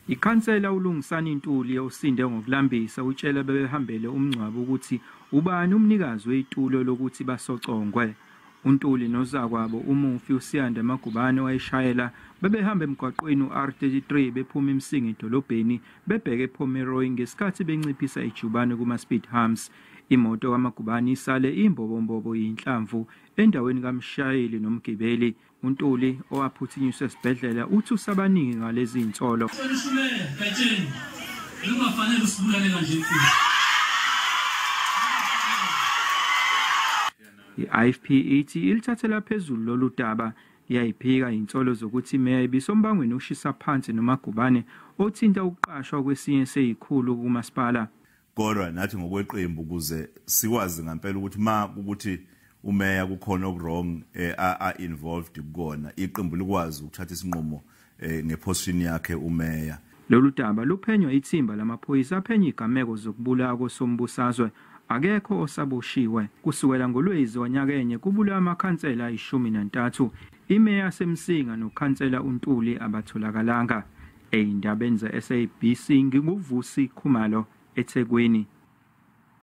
Ikhansela uLungisani Ntuli osinde ngokulambisa utshela bebehambele umngcwabo ukuthi ubani umnikazi wezitulo lokuthi basocongwe. UNtuli nozakwabo umufi uSiyanda Magubane wayeshayela bebehamba emgwaqweni u-R33 bephuma eMsinga edolobheni bebheke ePomeroy ngesikhathi benciphisa ijubane kuma-speed humps. Imoto kaMagubane isale imbobombobo yinhlamvu endaweni kamshayeli nomgibeli. UNtuli owaphuthunyiswa esibhedlela uthi usabaningi ngalezi zinsolo. I-IFP ithi ilithathela phezulu lolu daba, iyayiphika insolo zokuthi imeya ibisombangweni ushisa phansi noMagubane othinta ukuqashwa kwesinye seyikhulu kumasipala. Kodwa nathi ngokweqembu ukuze sikwazi ngempela ukuthi ma ukuthi umeya kukhona okwrong a involved kukona, iqembu likwazi ukuthatha isinqumo ngeposition yakhe umeya. Lolu daba luphenywa ithimba lamaphoyisa aphenya igameko zokubulawa kosombusazwe. Akekho osaboshiwe. Kusukela ngoLwezi wanyakenye kubulawa amakhansela ayi-13. Imeya yaseMsinga nokhansela uNtuli abatholakalanga. Ey'ndabeni ze-SABC nginguVusi Khumalo eThekwini.